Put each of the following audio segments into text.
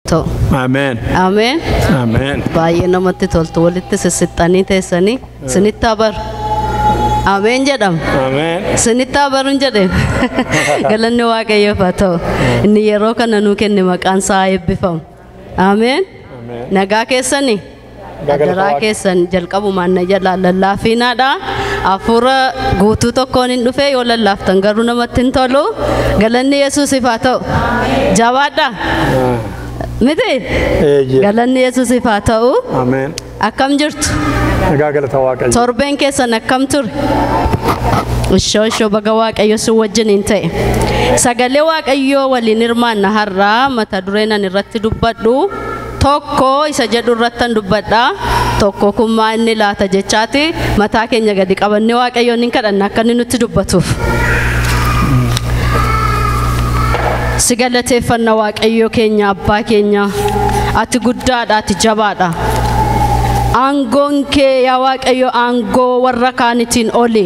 Ta'u. Ameen. Ameen. Ameen. Baay'ee namatti toltu walitti sissixxanii teessanii sinitti habaru. Ameen jedhama. Ameen. Sinitti habaruun jedhe galanni Waaqayyoof haa ta'u. Inni yeroo kana nuu kenne maqaan isaa haa eebbifamu. Ameen. Ameen. Nagaa keessanii. Adaraa keessan jalqabumaan na jalaa lallaafiinaadha. Hafuura guutuu tokkoon hin dhufe yoo lallaaftan garuu namatti hin tolu. Galanni Yesuusiif haa ta'u. Jabaadha. Miti? Eeyyee. Galanni Yesuusiif haa ta'u. Ameen. Akkam jirtu? Nagaa galata Waaqayyo. Torbeen keessan akkam ture? Ishoo ishoo baga Waaqayyo si wajjin hin ta'e. Sagalee Waaqayyoo waliin hirmaanna har'aa mata dureen ani irratti dubbadhu tokko isa jedhu irrattan dubbadha. Tokko kun maa inni laata jechaati mataa keenya gadi qabannee Waaqayyoon hin kadhanna akka inni nutti dubbatuuf. Si galateeffanna Waaqayyo keenya abbaa keenya ati guddaadha ati jabaadha. Aangoon kee yaa Waaqayyo aangoo warra kaanitiin oli.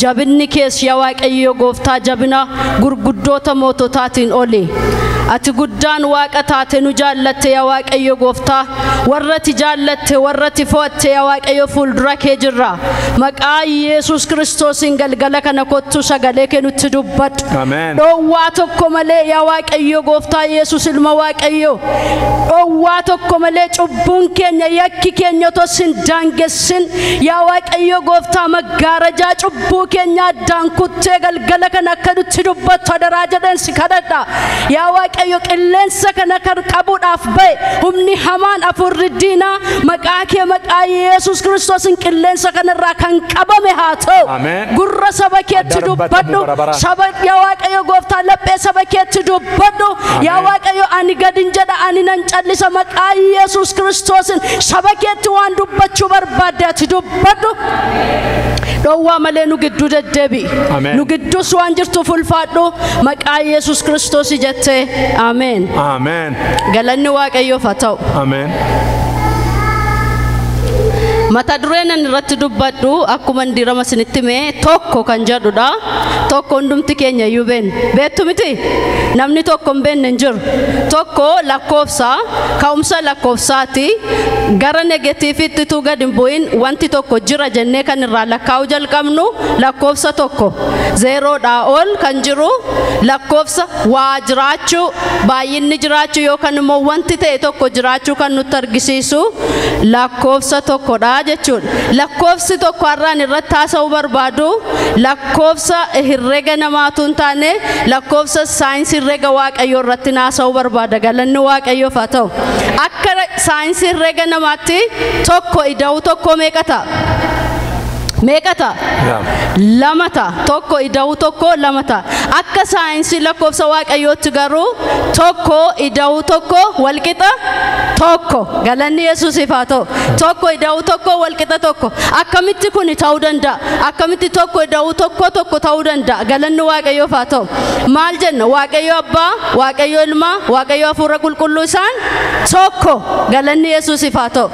Jabinni kees yaa Waaqayyo gooftaa jabina gurguddoota moototaatiin oli. Ati guddaan Waaqa taate nu jaallatte yaa Waaqayyo gooftaa. Warra ati jaallatte warra ati fo'atte yaa Waaqayyo fuuldura kee jirra. Maqaa Yesuus Kiristoosiin galgala kana kottu sagalee kee nutti dubbadhu. Ameen. Dhoowwaa tokko malee yaa Waaqayyo gooftaa Yesuus ilma Waaqayyo. Dhoowwaa tokko malee cubbuun keenya yakki keenya otoo sin daangessin yaa Waaqayyo gooftaa maggaarajaa cubbuu keenya addaan kuttee galgala kana akka nutti dubbattu adaraa jedheen si kadhadha. Yaa Waaqayyo qilleensa kana kan qabuudhaaf ba'e humni hamaan hafuurri diinaa maqaa kee maqaa Yesuus Kiristoosiin qilleensa kanarraa kan qabame haa ta'u. Ameen. Gurra saba keetti Addaan dubbatamu dubbadhu. bara baraan. Saba yaa Waaqayyo gooftaa laphee saba keetti dubbadhu. Yaa Ameen. Waaqayyo ani gadin jedha ani nan callisa maqaa Yesuus Kiristoosiin saba keetti waan dubbachuu barbaadde ati dubbadhu. Dhoowwaa malee nu gidduu deddeebi'i. Ameen. Nu gidduus waan jirtuuf ulfaadhu maqaa Yesuus Kiristoosii jettee ameen. Ameen. Galanni Waaqayyoof haa ta'u. Ameen. Mata dureen ani irratti dubbadhu akkuma dirama isinitti hime tokko kan jedhudha. Tokko hundumti keenya iyyuu beekna. Beektu miti? Namni tokko hin beekne hin jiru. Tokko lakkoofsa, ka'umsa lakkoofsaati. Gara negatiiviitti utuu gad hin bu'in wanti tokko jira jennee kan irraa lakkaa'uu jalqabnu lakkoofsa tokko. Zeeroodhaa ol kan jiru lakkoofsa waa jiraachuu, baay'inni jiraachuu yookaan immoo wanti ta'e tokko jiraachuu kan nutti argisiisu lakkoofsa tokkodha jechuudha. Lakkoofsi tokko har'aan irratti haasa'uu barbaadu lakkoofsa herrega namaatu hin taane lakkoofsa saayinsii herrega Waaqayyoo irratti haasa'uu barbaada. Galanni Waaqayyoof haa ta'u. Akka saayinsii herrega namaatti tokko ida'uu tokko meeqa ta'a? Meeqa ta'a? Lama. Lama ta'a. Tokko ida'uu tokko lama ta'a. Akka saayinsii lakkoofsa Waaqayyootti garuu tokko ida'uu tokko walqixa tokko. Galanni Yesuusiif haa ta'u. Tokko ida'uu tokko walqixa tokko. Akkamitti kun ta'uu danda'a? Akkamitti tokko ida'uu tokko tokko ta'uu danda'a? Galanni Waaqayyoof haa ta'u. Maal jenna? Waaqayyo Abbaa, Waaqayyo Ilma, Waaqayyo Hafuura Qulqulluu isaan tokko. Galanni Yesuusiif haa ta'u.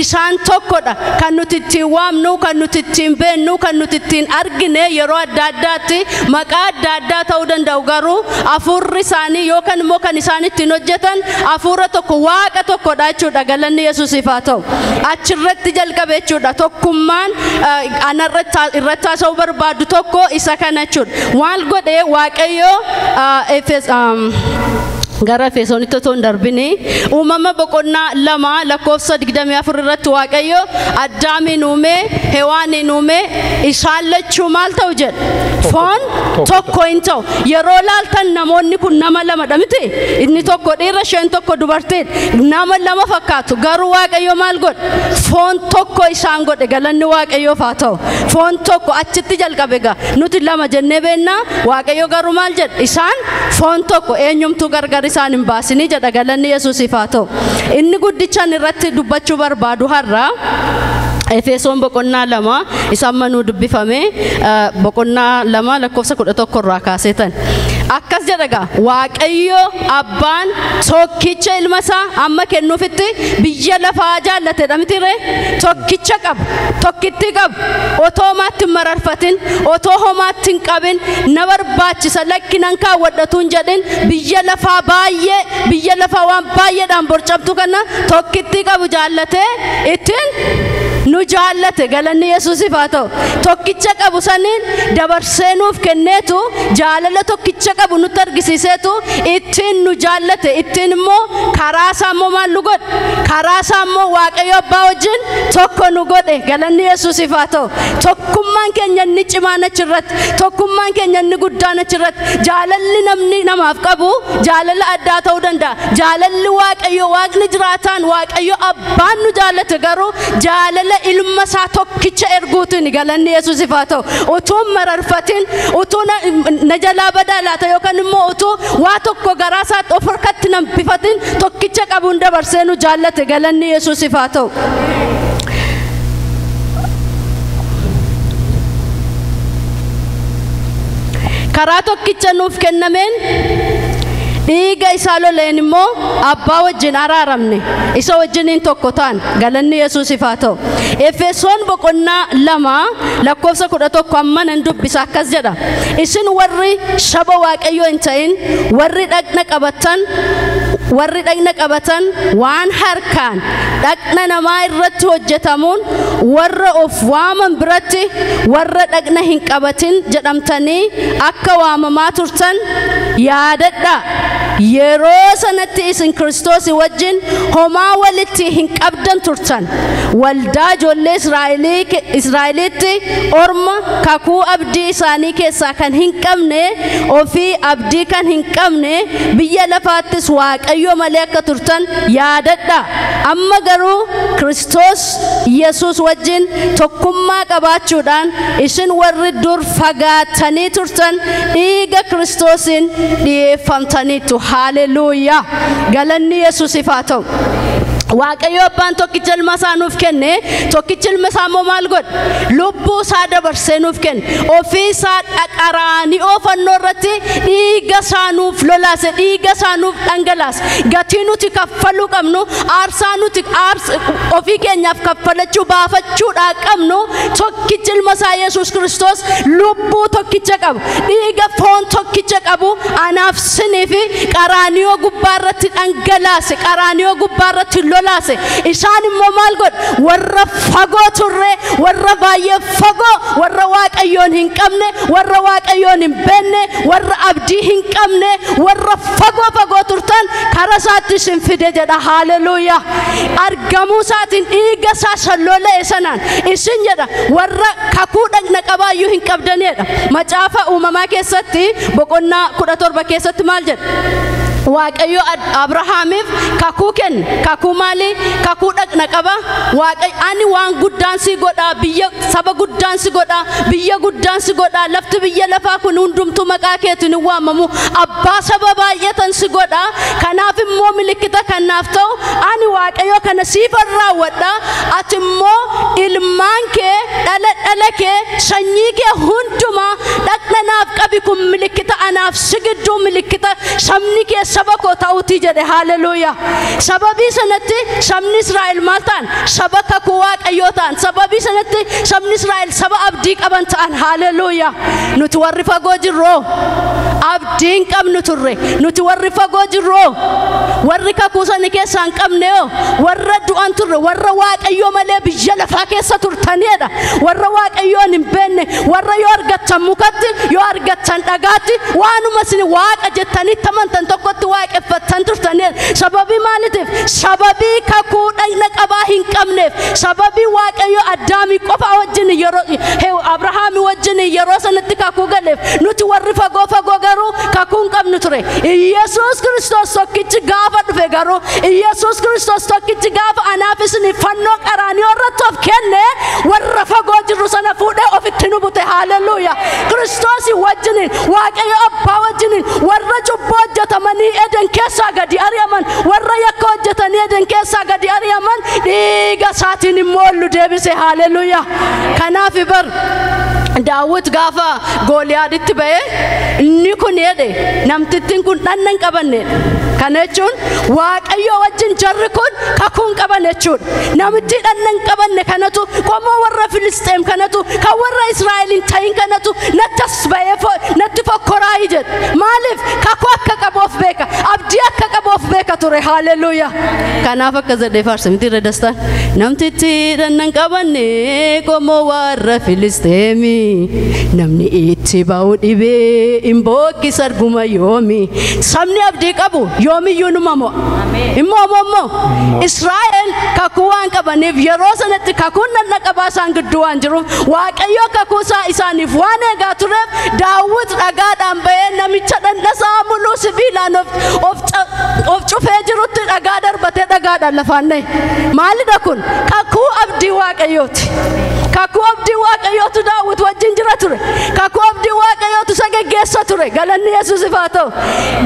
Isaan tokkodha. Kan nuti ittiin waamnu, kan nuti ittiin beennu, kan nuti ittiin argine yeroo adda addaatti maqaa adda addaa ta'uu danda'u garuu hafuurri isaanii yookaan immoo kan isaan ittiin hojjetan hafuura tokko Waaqa tokkodha jechuudha. Galanni Yesuusiif haa ta'u. Achirratti jalqabe jechuudha. Tokkummaan ana irratti haasa'uu barbaadu tokko isa kana jechuudha. Maal godhee Waaqayyo gara Efesoonitti otoo hin darbini uumama boqonnaa 2 lakkoofsa 24 irratti Waaqayyo Addaamiin uume, Hewaaniin uume, isaan lachuu maal ta'u jedha? Foon tokko hin ta'u. Yeroo laaltan namoonni kun nama lamadha miti? Inni tokko dhiira, isheen tokko dubartiidha. Nama lama fakkaatu. Garuu Waaqayyo maal godhe? Foon tokko isaan godhe. Galanni Waaqayyoof haa ta'u. Foon tokko achitti jalqabe egaa. Nuti lama jennee beennaa. Waaqayyo garuu maal jedhe? Isaan foon tokko eenyumtuu gargar isaan hin baasinii jedha. Galanni Yesuusiif haa ta'u. Inni guddichaan irratti dubbachuu barbaadu har'a Efesoon boqonnaa 2 isa amma nuu dubbifame boqonnaa 2 lakkoofsa 11 irraa kaaseetan. Akkas jedha egaa Waaqayyo abbaan tokkicha ilma isaa amma kennuufitti biyya lafaa jaallatedha mitiree tokkicha qabu tokkitti qabu otoo homaatti hin mararfatin otoo homaatti hin qabin na barbaachisa lakki nan kaawwadhatu hin jedhin biyya lafaa baay'ee biyya lafaa waan baay'eedhaan borcamtu kana tokkitti qabu jaallatee ittiin nu jaallate galanni Yesuusiif haa ta'u. Tokkicha qabu saniin dabarsee nuuf kenneetu jaalala tokkicha qabu nutti argisiiseetu ittiin nu jaallate ittiin immoo karaa isaa immoo maal nu godhe karaa isaa immoo Waaqayyo abbaa wajjin tokko nu godhe galanni Yesuusiif haa ta'u. Tokkummaan keenya inni cimaan achirratti tokkummaan keenya inni guddaan achirratti jaalalli namni namaaf qabu jaalala addaa ta'uu danda'a. Jaalalli Waaqayyo Waaqni jiraataan Waaqayyo abbaan nu jaallate garuu jaalala ilma isaa tokkicha erguutiin galanni Yesuusiif haa ta'u. Utuu mararfatin utuu na jalaa badaa laata yookaan immoo utuu waa tokko garaa isaatti of harkatti nan bifatin tokkicha qabuun dabarsee nu jaallate galanni Yesuusiif haa ta'u. Karaa tokkicha nuuf kennameen dhiiga isaa loleen immoo abbaa wajjin araaramne isa wajjiniin tokko ta'an galanni Yesuusiif haa ta'u. Efesoon boqonnaa 2 lakkoofsa 11 amma nan dubbisa akkas jedha. Isin warri saba Waaqayyoo hin ta'in warri dhaqna qabatan waan harkaan dhaqna namaa irratti hojjetamuun warra of waaman biratti warra dhaqna hin qabatin jedhamtanii akka waamamaa turtan yaadadhaa. Yeroo sanatti isin Kiristoos wajjin homaa walitti hin qabdan turtan. Waldaa ijoollee Israa'elitti orma kakuu abdii isaanii keessaa kan hin qabne ofii abdii kan hin qabne biyya lafaattis Waaqayyo malee akka turtan yaadadhaa. Amma garuu Kiristoos Yesuus wajjin tokkummaa qabaachuudhaan isin warri dur fagaatanii turtan dhiiga Kiristoosiin dhiyeeffamtaniitu. Haleluuyaa. Galanni Yesuusiif haa ta'u. Waaqayyo abbaan tokkicha ilma isaa nuuf kenne tokkicha ilma isaa immoo maal godhe lubbuu isaa dabarsee nuuf kenne ofii isaa qaraani'oo fannoo irratti dhiiga isaa nuuf lolaase dhiiga isaa nuuf dhangalaase gatii nuti kaffaluu qabnu aarsaa nuti ofii keenyaaf kaffalachuu baafachuudhaa qabnu tokkicha ilma isaa Yesuus Kiristoos lubbuu tokkicha qabu dhiiga foon tokkicha qabu anaaf sinii fi qaraani'oo gubbaa irratti dhangalaase qaraani'oo gubbaa irratti lolaase. Isaan immoo maal godhe warra fagoo turre warra baay'ee fagoo warra Waaqayyoon hin qabne warra Waaqayyoon hin beekne warra abdii hin qabne warra fagoo fagoo turtan karaa isaatti isin fide jedha. Haleluuyaa. Argamuu isaatiin dhiiga isaa san lola'e sanaan isin jedha warra kakuu dhaqna qabaayyuu hin qabdanidha. Macaafa uumamaa keessatti boqonnaa 17 keessatti maal jedha? Waaqayyo Abrahaamiif kakuu kenne. Kakuu maali? Kakuu dhaqna qaba. Waaqayyo ani waan guddaan si godha biyya saba guddaan si godha biyya guddaan si godha lafti biyya lafaa kun hundumtuu maqaa keetiin hin waamamu abbaa saba baay'eetan si godha kanaaf immoo milikkita kanaaf ta'u ani Waaqayyo kana siifan raawwadha ati immoo ilmaan kee dhala dhala kee sanyii kee hundumaa dhaqna naaf qabi kun milikkita anaaf si gidduu milikkita sabni kee saba koo ta'uutii jedhe. Haleluuyaa. Sababii sanatti sabni Israa'el maal ta'an? Saba kakuu Waaqayyoo ta'an. Sababii sanatti sabni Israa'el saba abdii qaban ta'an. Haleluuyaa. Nuti warri fagoo jirroo abdii hin qabnu turre. Nuti warri fagoo jirroo warri kakuu sana keessaa hin qabne yoo warra du'an turre warra Waaqayyoo malee biyya lafaa keessa turtaniidha. Warra Waaqayyoon hin beekne warra yoo argattan mukatti yoo argattan dhagaatti waanuma isin Waaqa jettanitti amantan tokkotti waaqeffattan turtaniidha. Sababii maaliitiif? Sababii kakuu dhaqna qabaa hin qabneef. Sababii Waaqayyo Addaamii qofa wajjin yeroo Abrahaamii wajjin yeroo sanatti kakuu galeef nuti warri fagoo fagoo garuu kakuu hin qabnu ture. Yesuus Kiristoos tokkichi gaafa dhufe garuu Yesuus Kiristoos tokkichi gaafa anaaf isin fannoo qaraani'oo irratti of kenne warra fagoo jirru sana fuudhee ofitti nu bute. Haleluuyaa. Kiristoos wajjiniin Waaqayyo abbaa wajjiniin warra cubbuu hojjetamanii Eden keessaa gadi ari'aman warra yakka hojjetanii Eden keessaa gadi ari'aman dhiiga Dhiiga isaatiin immoo ol nu deebise. Haleluuyaa. Kanaaf bar Daawit gaafa Gooliyaaditti ba'ee inni kun jedhe namtittiin kun dhanna hin qabanne. Kana jechuun Waaqayyo wajjin jarri kun kakuu hin qaban jechuudha. Namichi dhanna hin qabanne kanatu qomoo warra Filisxeem kanatu kan warra Israa'el hin ta'in kanatu natti as ba'ee natti fokkoraayi jedhe. Maaliif kakuu akka qabu of beeka, abdii akka qabu of beeka ture. Haleluuyaa. Kanaaf akka jedhee faarsa miti irra dastaan. Namtichi dhanna hin qabanne qomoo warra Filisxeemi. Namni itti ba'u dhibee hin bookkisa arguma yoomi. Sabni abdii qabu yoomiyyuu numa mo'a. Immoo immoo Israa'el kakuu waan qabaniif yeroo sanatti kakuun dhanna qabaa isaan gidduu waan jiruuf Waaqayyo kakuu isaa isaaniif waan eegaa tureef Daawit dhagaadhaan ba'ee namicha dhanna isaa muluu sibiilaan of cufee jirutti dhagaa darbatee dhagaadhaan lafaan dha'e. Maalidha kun? Kakuu abdii Waaqayyooti. Kakuu abdii Waaqayyootu Daawit wajjin jira ture. Kakuu abdii Waaqayyootu isa geggeessa ture. Galanni Yesuusiif haa ta'u.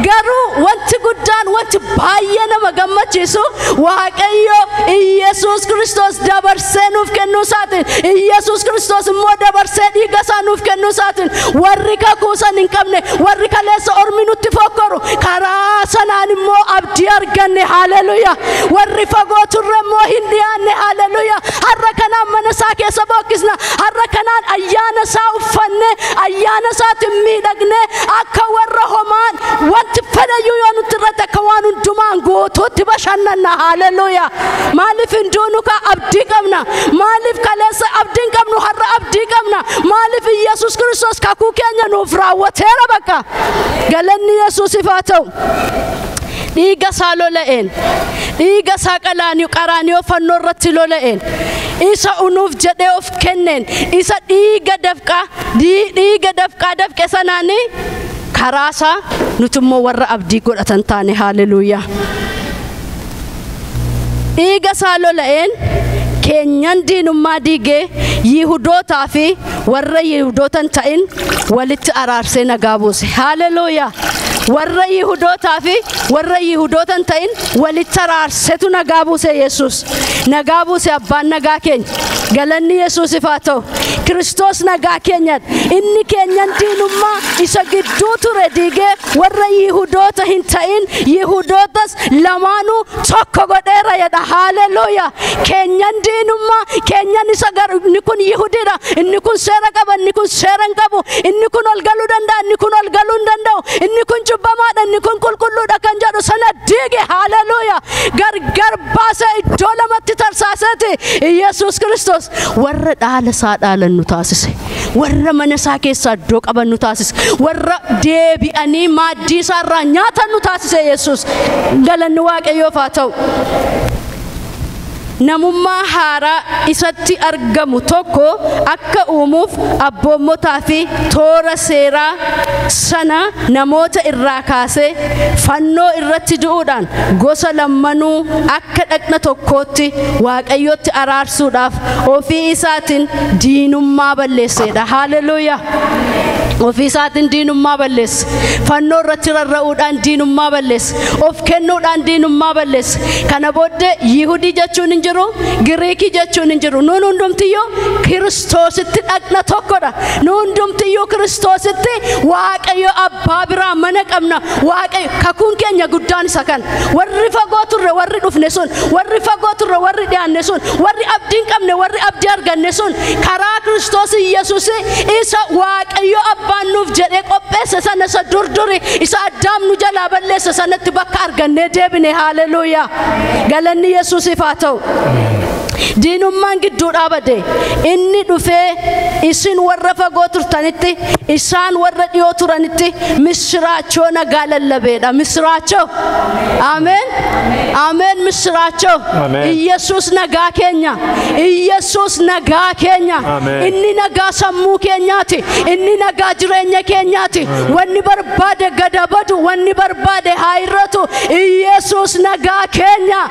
Garuu wanti guddaan wanti baay'ee nama gammachiisu Waaqayyo Iyesuus Kiristoos dabarsee nuuf kennuu isaatiin, Iyesuus Kiristoos immoo dabarsee dhiiga isaa nuuf kennuu isaatiin warri kakuu san hin qabne, warri kaleessa ormi nutti fokkoru karaa sanaan immoo abdii arganne. Haleluuyaa. Warri fagoo turre immoo hin dhiyaanne. Haleluuyaa. Har'a kanaan mana isaa keessa bookkisna. Har'a kanaan ayyaana isaa uffanne, ayyaana isaatiin miidhagne akka warra homaan wanti fedhayyuu yoo nutti irratti akka waan hundumaan guutuutti bashannanna. Haleluuyaa. Maaliif hin duunu ka abdii qabna? Maaliif kaleessa abdii hin qabnu har'a abdii qabna? Maaliif Iyesuus Kiristoos kakuu keenya nuuf raawwateera bakka. Galanni Yesuusiif haa ta'u. Dhiiga isaa lola'een, dhiiga isaa qaraaniyo fannoo irratti lola'een, isa unuuf jedhee of kenneen, isa dhiiga dafqaa dafqe sanaanii karaa isaa nuti immoo warra abdii godhatan taane. Haleluuyaa. Dhiiga isaa lola'een keenyan diinummaa diigee Yihudootaa fi warra Yihudoota hin ta'in walitti araarsee nagaa buuse. Haleluuyaa. Warra Yihudootaa fi warra Yihudoota hin ta'in walitti araarsetu nagaa buuse Yesuus. Nagaa buuse abbaan nagaa keenya. Galanni Yesuusiif haa ta'u. Kiristoos nagaa keenyadha. Inni keenyan diinummaa isa gidduu ture diigee warra Yihudoota hin ta'in Yihudootas lamaanuu tokko godheera jedha. Haleluuyaa. Keenyan diinummaa keenyan isa inni kun Yihudiidha, inni kun seera qaba, inni kun seera hin qabu, inni kun ol galuu danda'a, inni kun ol galuu hin danda'u, inni kun cubbamaadha, inni kun qulqulluudha kan jedhu sana diige. Haleluuyaa. Gargar baasee iddoo lamatti tarsaaseeti Iyesuus Kiristoos warra dhaala isaa dhaalan nu taasise, warra mana isaa keessaa iddoo qaban nu taasise, warra deebi'anii maaddii isaa irraa nyaatan nu taasise Yesuus. Galanni Waaqayyoof haa ta'u. Namummaa haaraa isatti argamu tokko akka uumuuf abboommotaa fi toora seeraa sana namoota irraa kaasee fannoo irratti du'uudhaan gosa lammanuu akka dhaqna tokkootti Waaqayyotti araarsuudhaaf ofii isaatiin diinummaa balleesseedha. Haleluuyaa. Ofii isaatiin diinummaa balleesse. Fannoo irratti rarra'uudhaan diinummaa balleesse. Of kennuudhaan diinummaa balleesse. Kana booddee Yihudii jechuun hin jiru, Giriikii jechuun hin jiru. Nuun hundumtiyyuu Kiristoositti dhaqna tokkodha. Nuun hundumtiyyuu Kiristoositti Waaqayyo abbaa biraa mana qabna. Waaqayyo kakuun keenya guddaan isa kana. Warri fagoo turre warri dhufne sun, warri fagoo turre warri dhiyaanne sun, warri abdii hin qabne warri abdii arganne sun karaa Kiristoos Yesuus isa Waaqayyo abbaan nuuf jedhee qopheesse sana isa durduri isa Addaam nu jalaa balleesse sanatti bakka argannee deebine. Haleluuyaa. Galanni Yesuusiif haa ta'u. Diinummaan gidduu dhaabate inni dhufee isin warra fagoo turtanitti isaan warra dhiyoo turanitti misiraachoo nagaa lallabeedha. Misiraachoo. Ameen. Ameen. Misiraachoo. Iyesuus nagaa keenya. Iyesuus nagaa keenya. Inni nagaa sammuu keenyaati. Inni nagaa jireenya keenyaati. Wanni barbaade gadabadu, wanni barbaade haa hir'atu. Iyesuus nagaa keenya.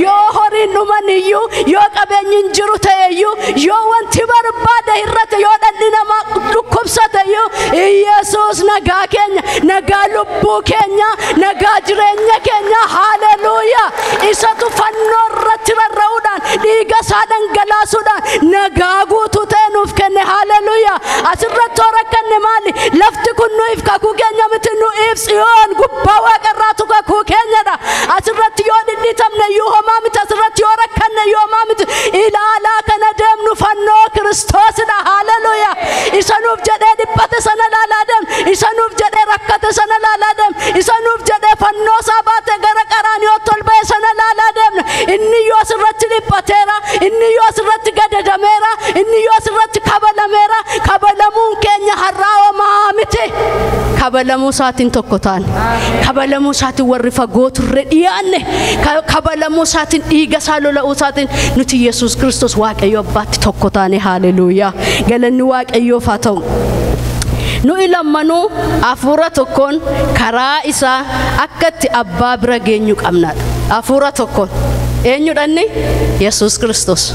Yoo horiin dhuman iyyuu, yoo qabeenyi hin jiru ta'e iyyuu, yoo wanti barbaade hir'ate, yoo dhalli namaa dhukkubsate iyyuu, Iyesuus nagaa keenya, nagaa lubbuu keenya, nagaa jireenya keenya. Haleluuyaa. Isatu fannoo irratti rarra'uudhaan Dhiiga isaa dhangalaasuudhaan nagaa guutuu ta'e nuuf kenne. Haleluuyaa. Asirratti yoo rakkanne maali? Lafti kun nuuf kakuu keenya miti, nuuf Tsiyoon gubbaa waaqarraatu kakuu keenyadha. Asirratti yoo dhidhiitamne iyyuu homaa miti, asirratti yoo rakkanne iyyuu homaa miti. Ilaalaa kana deemnu fannoo Kiristoosidha. Haleluuyaa. Isa nuuf jedhee dhiphate sana ilaalaa deemnu, isa nuuf jedhee rakkate sana ilaalaa deemnu, isa nuuf jedhee fannoo isaa baate gara qaraaniyootti ol ba'e sana ilaalaa deemna. Inni yoo asirratti dhiphateera, inni yoo asirratti gadadameera, inni yoo asirratti kabalameera. Kabalamuun keenya har'aa homaa miti. Kabalamuu isaatiin tokko taane, kabalamuu isaatiin warri fagoo turre dhiyaanne, kabalamuu isaatiin dhiiga isaa lola'uu isaatiin nuti Yesuus Kiristoos Waaqayyo Abbaatti tokko taane. Haleluuyaa. Galanni Waaqayyoof haa ta'u. Nuyi lammanuu hafuura tokkoon karaa isaa akka itti abbaa bira geenyu qabnaadha. Hafuura tokkoon. Eenyudhanni? Yesuus Kiristoos.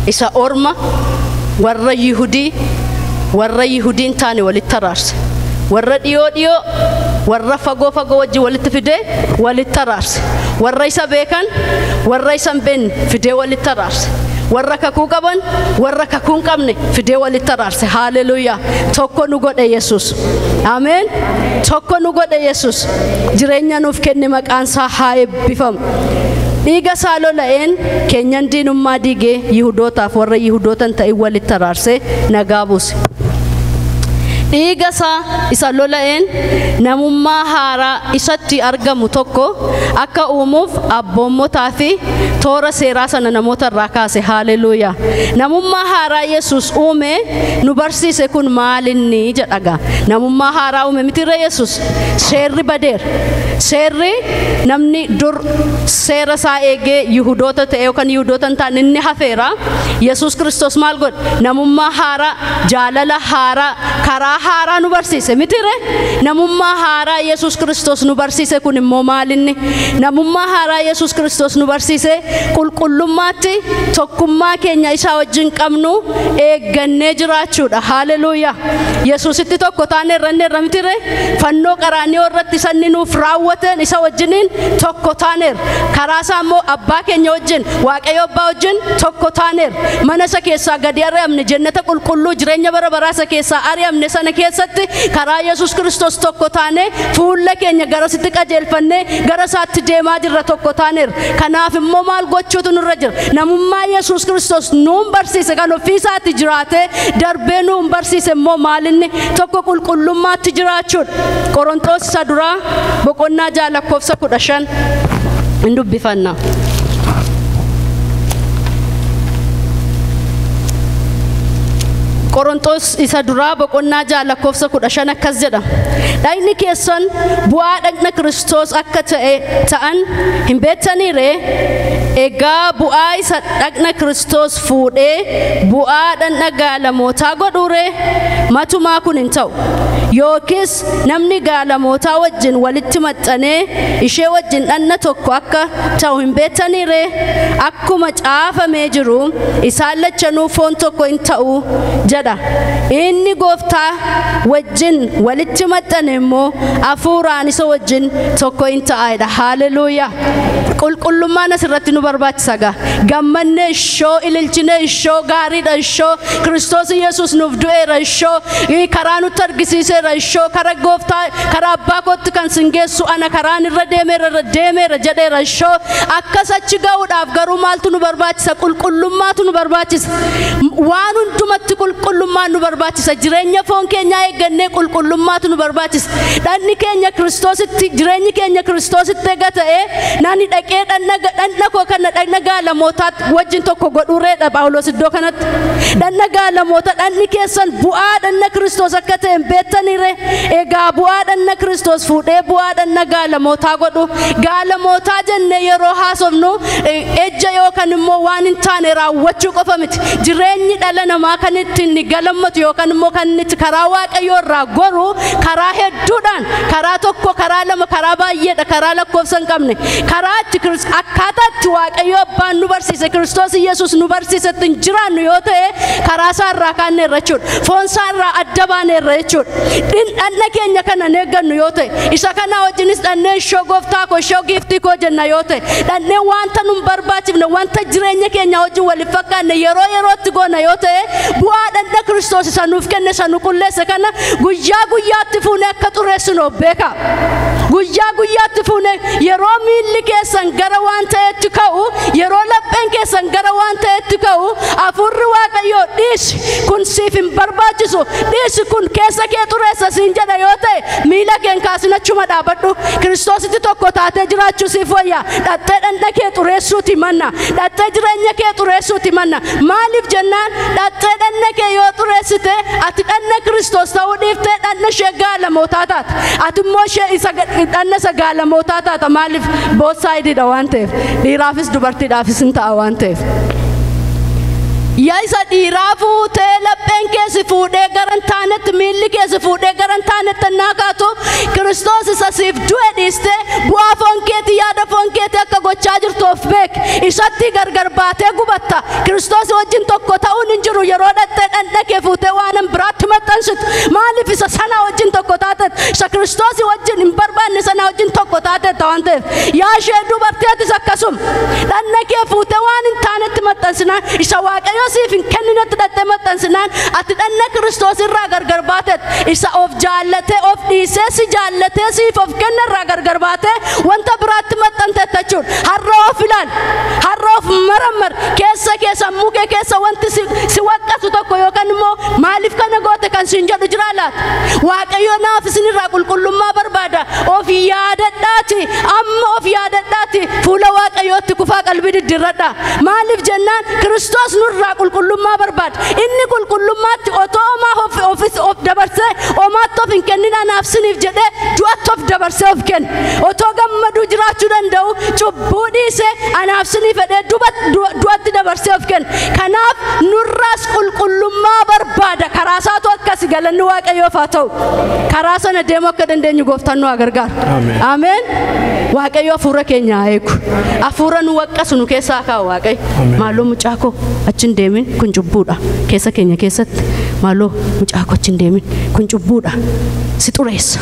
Isa orma warra Yihudii warra Yihudiin taane walitti araarse. Warra dhiyoo dhiyoo warra fagoo fagoo wajjin walitti fidee walitti araarse. Warra isa beekan warra isa hin beekne fidee walitti araarse. Warra kakuu qaban warra kakuu hin qabne fidee walitti araarse. Haleluuyaa. Tokko nu godhe Yesuus. Ameen. Tokko nu godhe Yesuus. Jireenya nuuf kenne, maqaan isaa haa eebbifamu. Dhiiga isaa lola'een keenyan diinummaa diigee Yihudootaaf warra Yihudoota hin ta'in walitti araarsee nagaa buuse. Dhiiga isaa isa lola'een namummaa haaraa isatti argamu tokko akka uumuuf abboommotaa fi toora seeraa sana namoota irraa kaase. Haleluuyaa. Namummaa haaraa Yesuus uume nu barsiise kun maalinni jedhaga. Namummaa haaraa uume mitirra Yesuus. Seerri badeera. Seerri namni dur seera isaa eegee Yihudoota ta'e yookaan Yihudoota hin taane inni hafeera. Yesuus Kiristoos maal godhe? Namummaa haaraa, jaalala haaraa, karaa haaraa nu barsiise mitire. Namummaa haaraa Yesuus Kiristoos nu barsiise kun immoo maalinni? Namummaa haaraa Yesuus Kiristoos nu barsiise qulqullummaatti tokkummaa keenya isaa wajjin qabnu eeggannee jiraachuudha. Haleluuyaa. Yesuusitti tokko taane irra mitire. Fannoo qaraaniyoo irratti sanni nuuf raawwateen isa wajjiniin tokko taaneerra. Karaa isaa immoo abbaa keenya wajjin, Waaqayyo abbaa wajjin tokko taaneerra. Mana isa keessaa gadi ari'amne, jannata qulqulluu jireenya bara baraa isa keessaa ari'amne sana keessatti karaa Yesuus Kiristoos tokko taane fuula keenya garasitti qajeelfannee gara isaatti deemaa jirra, tokko taaneerra. Kanaaf immoo maal gochuutu nurra jira? Namummaa Yesuus Kiristoos nuun barsiise kan ofii isaatti jiraatee darbee nuun barsiise immoo maalinni? Tokko qulqullummaatti jiraachuudha. Qorontoos isa duraa boqonnaa 6 lakkoofsa 15 hin dubbifanna. Qorontoos isa duraa boqonnaa 6 lakkoofsa 15 akkas jedha. Dhagni keessan bu'aa dhagna Kiristoos akka ta'e ta'an hin beektanii ree? Egaa bu'aa isa dhagna Kiristoos fuudhee bu'aa dhagna gaalamootaa godhuu ree? Matumaa kun hin ta'u. Yookiis namni gaalamootaa wajjin walitti maxxanee ishee wajjin dhagna tokko akka ta'u hin beektanii ree? Akkuma caafamee jiru isaan lachanuu foon tokko hin ta'u jedha. Inni gooftaa wajjin walitti maxxane immoo hafuuraan isa wajjin tokko hin ta'aidha. Haleluuyaa. Qulqullummaan asirratti nu barbaachisa gaa. Gammannee ishoo, ililchinee ishoo, gaariidha ishoo, Kiristoos Yesuus nuuf du'eera ishoo, karaa nutti argisiiseera ishoo, karaa gooftaa karaa abbaa kootti kan sin geessu ana, karaan irra deemeera jedheera ishoo. Akkas achi ga'uudhaaf garuu maaltu nu barbaachisa? Qulqullummaatu nu barbaachisa. Waan hundumatti qulqullummaan nu barbaachisa. Jireenya foon keenyaa eeggannee qulqullummaatu nu barbaachisa. Dhagni keenya Kiristoositti, jireenyi keenya Kiristoositti eega ta'e nani dhaqee dhagna koo kana dhagna gaalamootaa wajjin tokko godhuureedha Phaawulos iddoo kanatti. Dhagna gaalamoota, dhagni keessan bu'aa dhagna Kiristoos akka ta'e hin beektanii ree? Egaa bu'aa dhagna Kiristoos fuudhee bu'aa dhagna gaalamootaa godhu. Gaalamootaa jennee yeroo haasofnu ejja yookaan immoo waan hin taane raawwachuu qofa miti. Jireenyi dhala namaa kan ittiin galammatu yookaan immoo kan itti karaa Waaqayyoo irraa goru karaa hedduudhaan, karaa tokko, karaa lama, karaa baay'eedha, karaa lakkoofsa hin qabne. Karaa itti akkaataa itti Waaqayyo abbaan nu barsiise, Kiristoos Yesuus nu barsiise ittiin jiraannu yoo ta'e karaa isaa irraa kaanneerra jechuudha. Foon isaa irraa adda baaneerra jechuudha. Dhagna keenya kana hin eeggannu yoo ta'e, isa kanaa wajjinis dhannee ishoo gooftaa koo, ishoo giiftii koo jenna yoo ta'e, dhannee wanta nu barbaachifne barbaachifne wanta jireenya keenya wajjin wal hin fakkaanne yeroo yerootti goona yoo ta'e bu'aa dhandha Kiristoos isa nuuf kenne isa nu qulleesse kana guyyaa guyyaatti fuunee akka xureessinu of beekaa. Guyyaa guyyaatti fuunee yeroo miilli keessan gara waan ta'etti ka'u, yeroo lapheen keessan gara waan ta'etti ka'u, hafuurri Waaqayyoo dhiisi kun siif hin barbaachisu, dhiisi kun keessa kee xureessa siin jedha yoo ta'e miila keen kaasin achuma dhaabadhu. Kiristoositti tokko taatee jiraachuu siif wayya. Dhattee dhandha kee xureessuuti manna, dhattee jireenya kee xureessuuti manna. Maaliif jennaan dhattee dhandha kee yoo xureessite ati dhandha Kiristoos ta'uu dhiiftee dhandha ishee gaalamootaa taata. Ati immoo ishee isa dhandha isa gaalamootaa taata. Maaliif both sideidha waan ta'eef, dhiiraafis dubartiidhaafis hin ta'a waan ta'eef. Yaa isa dhiiraa fuutee lapheen keessi fuudhee gara hin taanetti, miilli keessi fuudhee gara hin taanetti naa kaatu, Kiristoos isa siif du'e dhiistee bu'aa foon keetii yaada foon keetii akka gochaa jirtu of beek. Isatti gargar baatee gubatta. Kiristoos wajjin tokko ta'uun hin jiru yeroo dhattee dhandha kee fuutee waan hin biraatti maxxansitu. Maaliif isa sana wajjin tokko taatet, isa Kiristoos wajjin hin barbaanne sana wajjin tokko taatet waan ta'eef. Yaa ishee dubartiitis akkasuma dhandha kee fuutee waan hin taanetti maxxansinaan, isa Waaqayyo siif hin kenninetti dhattee maxxansinaan ati dhandha Kiristoos irraa gargar baatet, isa of jaallatee of dhiisee si jaallatee siif of kenne irraa gargar baatee wanta biraatti maxxanteetta jechuudha. Har'a of ilaali, har'a of marammar, keessa kee sammuu kee keessa wanti si waqqatu tokko yookaan immoo maaliif kana goote kan siin jedhu jira laata? Waaqayyo naaf isinirraa qulqullummaa barbaada. Of yaadadhaati, amma of yaadadhaati fuula Waaqayyootti kufaa qalbii diddiirradha. Maaliif jennaan Kiristoos nurraa qulqullummaa barbaada. Inni qulqullummaatti otoo homaa of dabarsee homaatti of hin kennin anaaf siniif jedhee du'atti of dabarsee of kenne. Otoo gammaduu jiraachuu danda'u cubbuu dhiisee anaaf siniif jedhee du'atti dabarsee of kenne. Kanaaf nurraas qulqullummaa barbaada. Karaa isaatu akkasi. Galanni Waaqayyoof haa ta'u. Karaa sana deemuu akka dandeenyu gooftaan nu haa gargaaru. Ameen. Waaqayyo hafuura keenya haa eegu. Hafuura nu waqqasu nu keessaa kaa'u Waaqayyo. Maaloo mucaa koo achi hin deemin kun cubbuudha. Keessa keenya keessatti maaloo mucaa koo achi hin deemin kun cubbuudha. Si xureessa.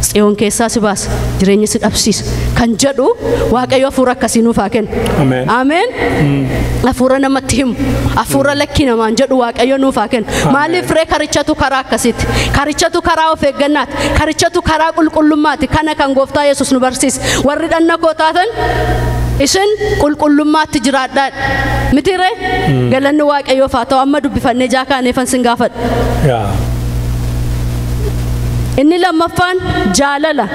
Tsiyoon keessaa si baasa. Jireenya si dhabsiisa. Kan jedhu Waaqayyo hafuura akkasii nuuf haa kennu. Ameen. Hafuura namatti himu, hafuura lakkii namaan jedhu Waaqayyo nuuf haa kennu. Maaliif ree karichatu karaa akkasiiti. Karichatu karaa of eeggannaati. Karichatu karaa qulqullummaati. Kana kan gooftaa Yesuus nu barsiise. Warri dhanna koo taatan isin qulqullummaatti jiraadhaa. Miti ree? Galanni Waaqayyoof haa ta'u. Amma dubbifannee jaakaaneefan sin gaafadha. Inni lammaffaan jaalala.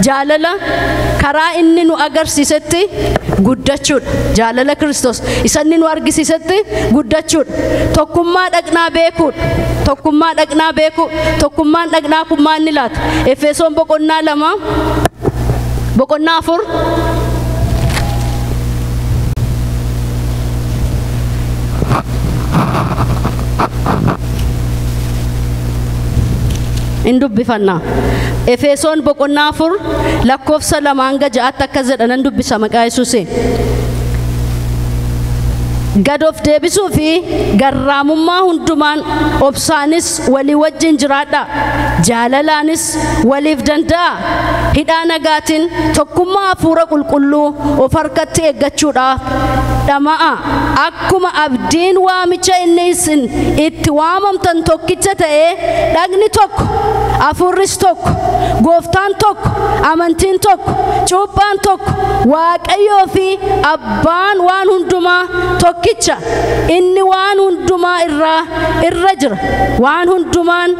Jaalala karaa inni nu agarsiisetti guddachuudha. Jaalala Kiristoos isa inni nu argisiisetti guddachuudha. Tokkummaa dhaqnaa beekuudha. Tokkummaa dhaqnaa beekuu. Tokkummaan dhaqnaa kun maal ni laata? Efesoon boqonnaa 2 boqonnaa 4 in dubbifannaa. Efesoon boqonnaa 4 lakkoofsa 2 hanga 6 akkas jedha nan dubbisa maqaa Yesuusiin. Gad of deebisuu fi garraamummaa hundumaan obsaanis walii wajjin jiraadha. Jaalalaanis waliif danda'a. Hidhaa nagaatiin tokkummaa hafuura qulqulluu of harkatti eeggachuudhaaf dhama'a. Akkuma abdiin waamicha inni isin itti waamamtan tokkicha ta'ee dhagni tokko, hafuurris tokko, gooftaan tokko, amantiin tokko, cuuphaan tokko, Waaqayyoo fi abbaan waan hundumaa tokkicha. Inni waan hundumaa irra jira. Waan hundumaan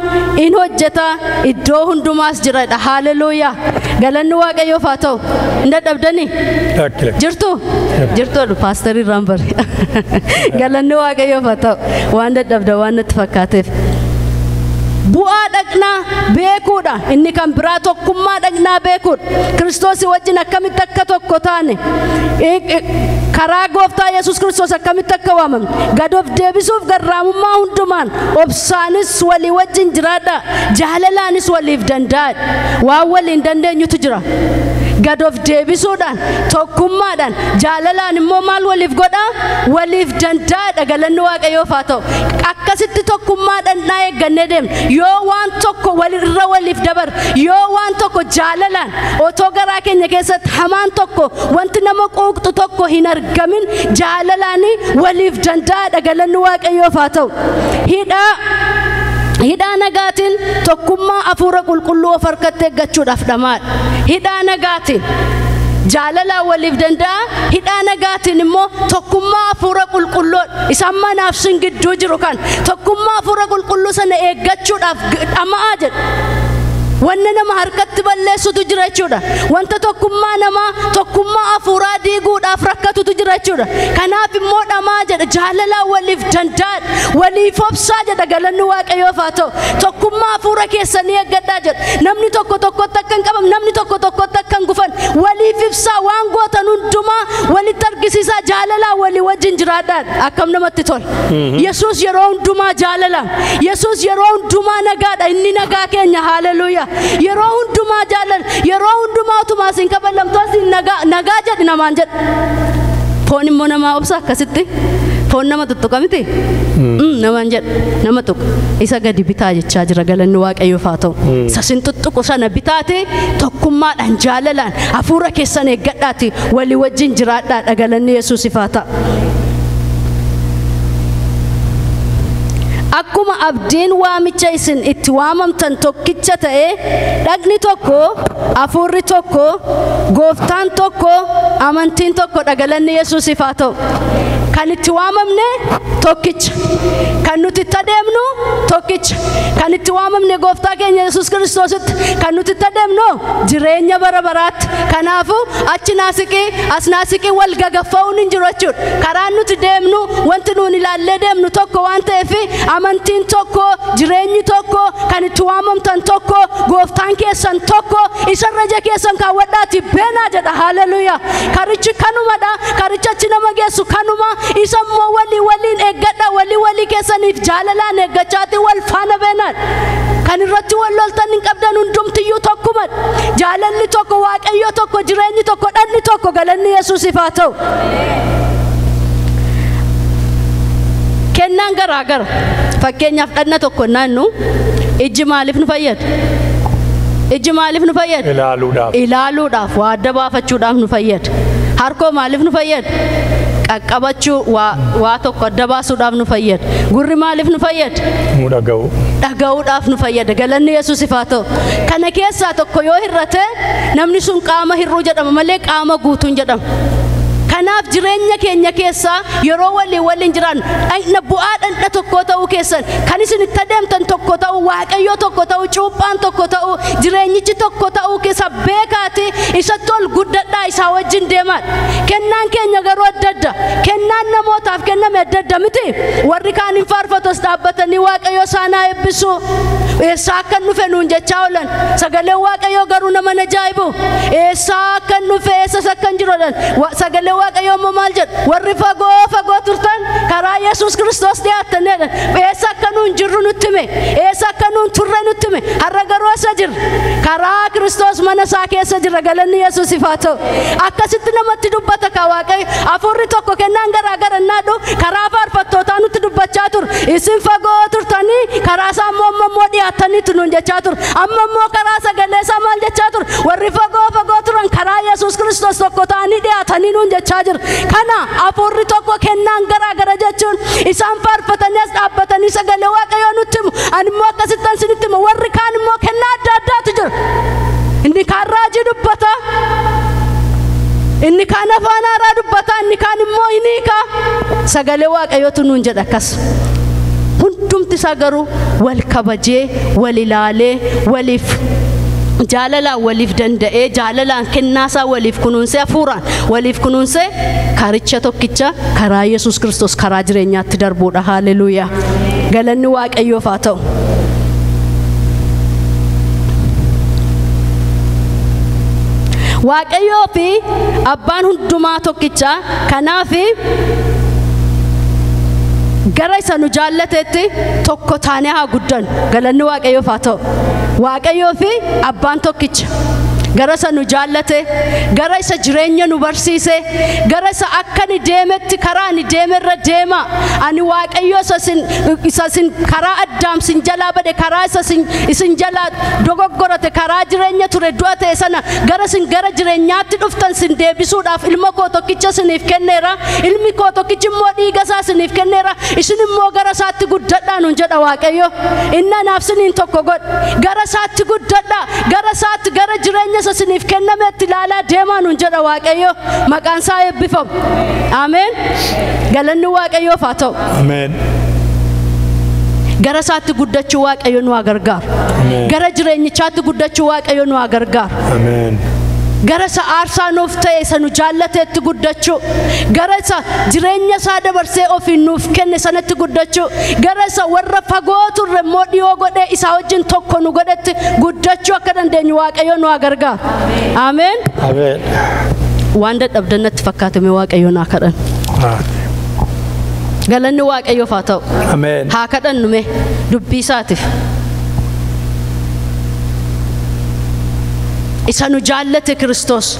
in hojjeta, iddoo hundumaas jiradha. Haleluuyaa. Galanni Waaqayyoof haa ta'u. Hin dadhabdanii? Jirtu? Jirtu paasterii irraan bare. Galanni Waaqayyoof haa ta'u. Waan dadhabda waan natti fakkaateef. Bu'aa dhaqnaa beekuudha. Inni kan biraa tokkummaa dhaqnaa beekuudha. Kiristoosii wajjin akkamitti akka tokko taane, karaa gooftaa Yesuus Kiristoos akkamitti akka waamamne, gad of deebisuuf garraamummaa hundumaan obsaanis walii wajjin jiraadha. Jaalalaanis waliif danda'adha. Waan waliin dandeenyutu jira. Gad of deebisuudhaan, tokkummaadhaan, jaalalaan immoo maal waliif godhaa? Waliif danda'aadha. Galanni Waaqayyoof haa ta'u. Akkasitti tokkummaadhaan naa eeggannee deemna. Yoo waan tokko walirra waliif dabar, yoo waan tokko jaalalaan otoo garaa keenya keessatti hamaan tokko wanti nama quuqxu tokko hin argamin jaalalaan waliif danda'aadha. Galanni Waaqayyoof haa ta'u. Hidhaa nagaatiin tokkummaa hafuura qulqulluu of harkatti eeggachuudhaaf dhamaadha. Hidhaa nagaatiin jaalalaan waliif danda'a. Hidhaa nagaatiin immoo tokkummaa hafuura qulqulluu isaan manaaf sin gidduu jiru kan tokkummaa hafuura qulqulluu sana eeggachuudhaaf dhama'aa jedha. Wanni nama harkatti balleessutu jira jechuudha. Wanta tokkummaa namaa tokkummaa hafuuraa diiguudhaaf rakkatutu jira jechuudha. Kanaaf immoo dhamaa jedha. Jaalalaan waliif danda'aadha. Waliif obsaa jedha. Galanni Waaqayyoof haa ta'u. Tokkummaa hafuura keessanii eeggadhaa jedha. Namni tokko tokkotti akka hin qabamne, namni tokko tokkotti akka hin gufan, waliif ibsaa, waan gootan hundumaa walitti argisiisaa, jaalalaan walii wajjin jiraadhaan. Akkam namatti tola. Yesuus yeroo hundumaa jaalalaan, Yesuus yeroo hundumaa nagaadha. Inni nagaa keenya. Haleluuyaa. Yeroo hundumaa jaalala, yeroo hundumaa utumaa isin kabalamtu isin nagaa nagaa jedhi namaan jedha. Foon immoo namaa obsa akkasitti. Foon nama tuttuqa miti? Namaan jedha. Nama tuqa. Isa gadi bitaa jechaa jira. Galanni Waaqayyoof haa ta'u. Isa sin tuttuqu sana bitaate tokkummaadhaan jaalalaan hafuura keessan eeggadhaati walii wajjin jiraadhaadha. Galanni Yesuusiif haa ta'u. Akkuma abdiin waamicha isin itti waamamtan tokkicha ta'e, dhagni tokko, hafuurri tokko, gooftaan tokko, amantiin tokko. Galanni Yesuusiif haa ta'u. Kan itti waamamne tokkicha. Kan nuti itti adeemnu tokkicha. Kan itti waamamne gooftaa keenya Yesuus Kiristoositti. Kan nuti itti adeemnu jireenya bara baraatti. Kanaafuu achi naasiqii as naasiqii wal gagaffa'uun hin jiru jechuudha. Karaan nuti deemnu wanti nuun ilaallee deemnu tokko waan ta'eef amantiin tokko, jireenyi tokko, kan itti waamamtan tokko, gooftaan keessan tokko, isarra ija keessan kaawwadhaati beenaa jedha. Haleluuyaa. Karichi kanumadha. Karichi achi nama geessu kanuma. Isa immoo walii waliin eeggadha. Walii walii keessaniif jaalalaan eeggachaati wal faana beenaan. Kan irratti wal loltan hin qabdan, hundumtiyyuu tokkumadha. Jaalalli tokko, Waaqayyo tokko, jireenyi tokko, dhagni tokko. Galanni Yesuusiif haa ta'u. Kennaan garaa gara. Fakkeenyaaf dhagna tokko naannu ijji maaliif nu fayyada? Ijji maaliif nu fayyada? Ilaaluudhaaf. Ilaaluudhaaf, waa adda baafachuudhaaf nu fayyada. Harkoo maaliif nu fayyada? Qaqqabachuu, waa tokko adda baasuudhaaf nu fayyada. Gurri maaliif nu fayyada? Nu dhaga'u. Dhaga'uudhaaf nu fayyada. Galanni Yesuusiif haa ta'u. Kana keessaa tokko yoo hir'ate namni sun qaama hir'uu jedhama malee qaama guutuun jedhama. Kanaaf jireenya keenya keessaa yeroo walii waliin jiran dhagna bu'aa dhagna tokko ta'uu keessan, kan isin itti adeemtan tokko ta'uu, Waaqayyo tokko ta'uu, cuuphaan tokko ta'uu, jireenyichi tokko ta'uu keessa beekaati isatti ol guddadhaa, isaa wajjin deemaa. Kennaan keenya garuu adda adda. Kennaan namootaaf kenname adda adda miti. Warri kaan hin faarfatos dhaabbatanii Waaqayyo isaan haa eebbisu. Eessaa akkan dhufe nuun jechaa oolan. Sagaleen Waaqayyoo garuu nama ajaa'ibu. Eessaa akkan dhufe, eessas akkan jiru jedhan. Sagaleen Waaqayyoo immoo maal jedhu? Warri fagoo fagoo turtan karaa Yesuus Kiristoos dhiyaattan jedhan. Eessa akka nuun jirru nutti hime. Eessa akka nuun turre nutti hime. Har'a garuu eessa jirra? Karaa Kiristoos mana isaa keessa jirra. Galanni Yesuusiif haa ta'u. Akkasitti namatti dubbata kaa Waaqayyo. Hafuurri tokko kennaan garaa gara naadhu karaa faarfattootaa nutti dubbachaa ture. Isin fagoo turtanii karaa isaa immoo amma immoo dhiyaattaniitu nuun jechaa ture. Amma immoo karaa sagalee isaa maal jechaa ture? Warri fagoo fagoo turan karaa Yesuus Kiristoos tokko ta'anii dhiyaatanii nuun jechaa jira. Kana hafuurri tokko kennaan garaa gara jechuun isaan faarfatanii as dhaabbatanii sagalee Waaqayyoo nutti himu. Ani immoo akkasittan isinitti himu. Warri kaan immoo kennaa adda addaatu jira. Inni kaan raajii dubbata. Inni kaan afaan haaraa dubbata. Inni kaan immoo hin hiika. Sagalee Waaqayyootu nuun jedha akkas. Hundumti isaa garuu wal kabajee, wal ilaalee, waliif jaalalaan waliif danda'ee, jaalalaan kennaasaa waliif kunuunsee, hafuuraan waliif kunuunsee karicha tokkicha karaa Yesuus Kiristoos karaa jireenyaatti darbuudha. Haleluuyaa. Galanni Waaqayyoof haa ta'u. Waaqayyoo fi abbaan hundumaa tokkicha. Kanaaf gara isa nu jaallatetti tokko taanee haa guddannu. Galanni Waaqayyoof haa ta'u. Waaqayyoo fi abbaan tokkicha. Gara isa nu jaallate, gara isa jireenya nu barsiise, gara isa akka ni deemetti karaa ni deemerra deema. Ani Waaqayyo isa sin karaa addaam sin jalaa bade, karaa isa isin jalaa dogoggorate, karaa jireenya ture du'a ta'e sana gara sin gara jireenyaatti dhuftan sin deebisuudhaaf ilma koo tokkicha siniif kenneera. Ilmi koo tokkichi immoo dhiiga isaa siniif kenneera. Isin immoo gara isaatti guddadhaa nuun jedha Waaqayyo. Inni anaaf siniin tokko godhe. Gara isaatti guddadhaa, gara isaatti gara jireenya isa siniif kennametti ilaalaa deemaa nuun jedha Waaqayyo. Maqaan isaa eebbifamu. Ameen. Galanni Waaqayyoof haa ta'u. Ameen. Gara isaatti guddachuu Waaqayyo nu haa gargaaru. Gara jireenyichaatti guddachuu Waaqayyo nu haa gargaaru. Ameen. Gara isa aarsaa nuuf ta'e isa nu jaallateetti guddachuu, gara isa jireenya isaa dabarsee ofiin nuuf kenne sanatti guddachuu, gara isa warra fagoo turre immoo dhiyoo godhee isaa wajjin tokko nu godhetti guddachuu akka dandeenyu Waaqayyo nu haa gargaaru. Ameen. Ameen. Waan dadhabdan natti fakkaatame Waaqayyo naa kadhan. Galanni Waaqayyoof haa ta'u. Ameen. Haa kadhannu mee dubbii isaatiif. Isa nu jaallate Kiristoos,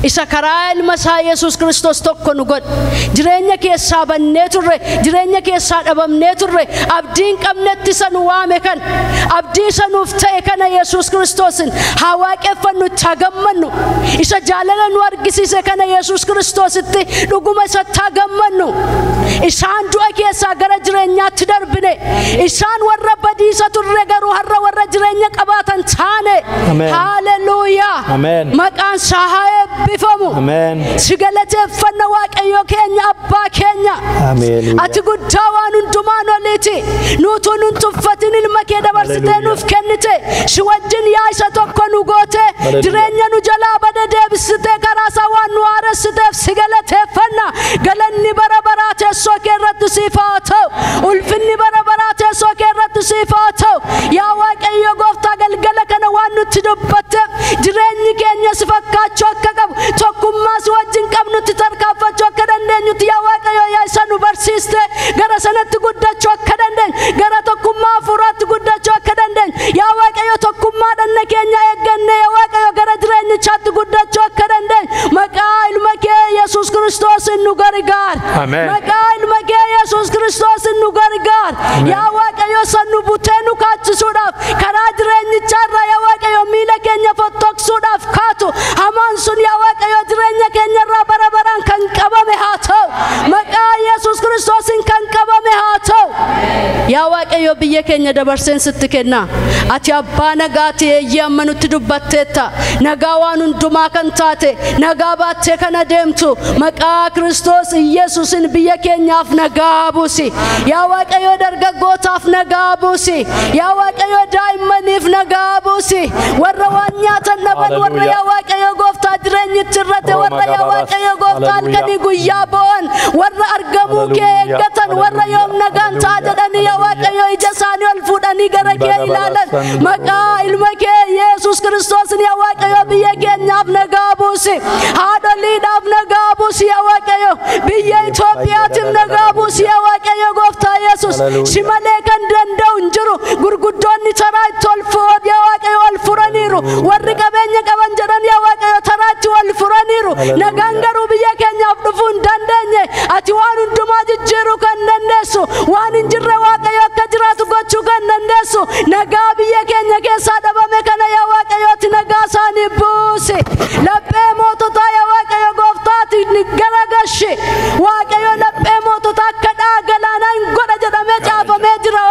isa karaa ilma isaa Yesuus Kiristoos tokko nu godhe. Jireenya keessaa bannee turre, jireenya keessaa dhabamnee turre, abdii hin qabnetti isa nu waame kan, abdii isa nuuf ta'e kana Yesuus Kiristoosin haa waaqeffannu, itti haa gammannu. Isa jaalala nu argisiise kana Yesuus Kiristoositti dhuguma isatti haa gammannu. Isaan du'a keessaa gara jireenyaatti darbine, isaan warra badiisa turre garuu har'a warra jireenya qabaatan taane. Haalleluuyaa. Maqaan isaa haa eebbifamu. Ameen. Si galateeffanna Waaqayyo keenya, abbaa keenya. Ati guddaa waan hundumaan oliiti. Nuutuu nun tuffatin ilma kee dabarsitee nuuf kennite. Si wajjin yaa isa tokko nu goote. Jireenya nu jalaa bade deebisitee karaa isaa waan nu haaressiteef si galateeffanna. Galanni bara baraa teessoo kee irratti siif haa ta'u. Ulfinni bara baraa teessoo kee irratti siif haa ta'u. Yaa Waaqayyo gooftaa, galgala kana waan nutti dubbatteef jireenyi keenya si fakkaachuu akka qabu, tokkummaa si wajjin qabnutti tarkaanfachuu akka dandeenyutti yaa Waaqayyo yaa isa nu barsiiste, gara sanatti guddachuu akka dandeenyu, gara tokkummaa hafuuraatti guddachuu akka dandeenyu, yaa Waaqayyo tokkummaa dhanna keenya eegganne, yaa Waaqayyo gara jireenyichaatti guddachuu akka dandeenyu maqaa ilma kee Yesuus Kiristoosin nu gargaar. Maqaa ilma kee Yesuus Kiristoosin nu gargaar. Yaa Waaqayyo san nu butee nu kaachisuudhaaf karaa jireenyichaarraa yaa Waaqayyo miila keenya fottoksuudhaaf kaatu hamaan sun yaa Waaqayyo jireenya keenyarraa bara baraan kan qabame haa ta'u. Maqaa Yesuus Kiristoosin kan qabame haa ta'u. Yaa Waaqayyo biyya keenya dabarseen sitti kenna. Ati abbaa nagaati, eeyyee amma nutti dubbatteetta. Nagaa waan hundumaa kan taate, nagaa baattee kan adeemtu, maqaa Kiristoos Iyesuusin biyya keenyaaf nagaa buusi. Yaa Waaqayyo dargaggootaaf nagaa buusi. Yaa Waaqayyo daa'immaniif nagaa buusi. Warra waan nyaatan dhaban, warra yaa Waaqayyo gooftaa jireenyitti irrate, warra yaa Waaqayyo gooftaa halkanii guyyaa bo'an, warra argamuu kee eeggatan, warra yoom nagaan ta'a jedhanii yaa Waaqayyo ija isaanii ol fuudhanii gara kee ilaalan, maqaa ilma kee Yesuus Kiristoosin yaa Waaqayyo biyya keenyaaf nagaa buusi. Haadholiidhaaf nagaa buusi yaa Waaqayyo. Biyya Itoophiyaatiif nagaa buusi yaa Waaqayyo gooftaa Yesuus. Si malee kan danda'u hin jiru. Gurguddoonni taraa itti ol yaa Waaqayyo ol furaniiru. Warri qabeenya qaban jedhan yaa Waaqayyo taraa itti ol furaniiru. Nagaan garuu biyya keenyaaf dhufuu hin dandeenye. Ati waan hundumaa jijjiiruu kan dandeessu, waan hin jirre Waaqayyo akka jiraatu gochuu kan dandeessu, nagaa biyya keenya keessaa dhabame kana yaa Waaqayyo ati nagaa isaanii buusi. Laphee moototaa yaa Waaqayyo gooftaati garagashi. Waaqayyo laphee moototaa akka dhagaa galaanaa hin godha jedhamee caafamee jira.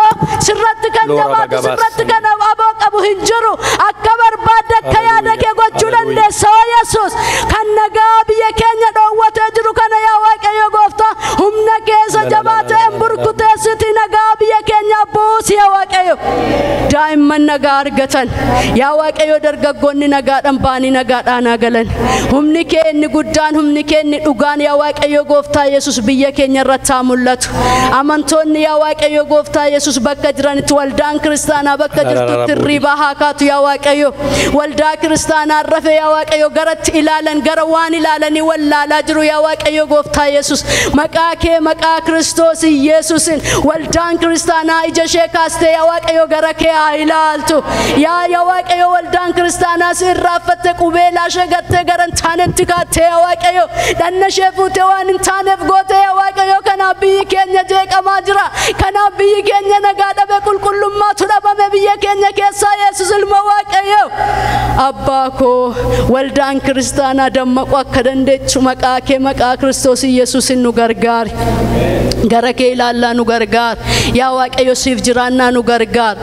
Sirratti kan jabaatu, sirratti kan aboo qabu hin jiru. Akka barbaadde akka yaada kee gochuu dandeessa oo Yesuus. Kan nagaa biyya keenya dhoowwatee jiru kana yaa Waaqayyo gooftaa humna keessa jabaa ta'een burkuteessiti nagaa biyya keenya buusi yaa Waaqayyo. Daa'imman nagaa argatan yaa Waaqayyo, dargaggoonni nagaadhaan ba'anii nagaadhaan haa galan. Humni kee inni guddaan, humni kee inni dhugaan yaa Waaqayyo gooftaa Yesuus biyya keenya irratti haa mul'atu. Amantoonni yaa Waaqayyo gooftaa Yesuus bakka jiranitti, waldaan kiristaanaa bakka jirtutti hirriibaa haa kaatu yaa Waaqayyo. Waldaa kiristaanaa rafe yaa Waaqayyo garatti ilaalan, gara waan ilaalanii wallaalaa jiru yaa Waaqayyo gooftaa Yesuus. Maqaa kee maqaa Kiristoos Yesuusin waldaan kiristaanaa ija Ishee kaastee, yaa Waaqayyo, gara kee haa ilaaltu. Yaa Waaqayyo, waldaan kiristaanaa si irraanfatte, qubeelaa ishee gattee gara hin taanetti kaattee, yaa Waaqayyo, dhanna ishee fuutee waan hin taaneef goote, yaa Waaqayyo. Kanaaf biyyi keenya jeeqamaa jira. Kanaaf biyyi keenya nagaa dhabe, qulqullummaatu dhabame biyya keenya keessaa. Yesus ilma Waaqayyo, abbaa koo, waldaan kiristaanaa dammaquu akka dandeechu maqaa kee, maqaa Kiristoos Yesuusin nu gargaari. Gara kee ilaallaa nu gargaar, yaa Waaqayyo. Siif jiraannaa nu gargaar.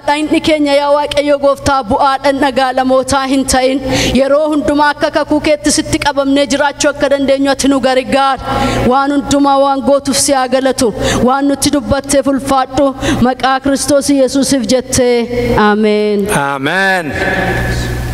Dhagni keenya, yaa Waaqayyo gooftaa, bu'aadhaan dhagaalamootaa hin ta'in. Yeroo hundumaa akka kakuu keetti sitti qabamnee jiraachuu akka dandeenyu ati nu gargaar. Waan hundumaa waan gootuuf si haa galatu. Waan nutti dubbatteef ulfaadhu. Maqaa Kiristoos Yesuusiif jettee, ameen. Ameen.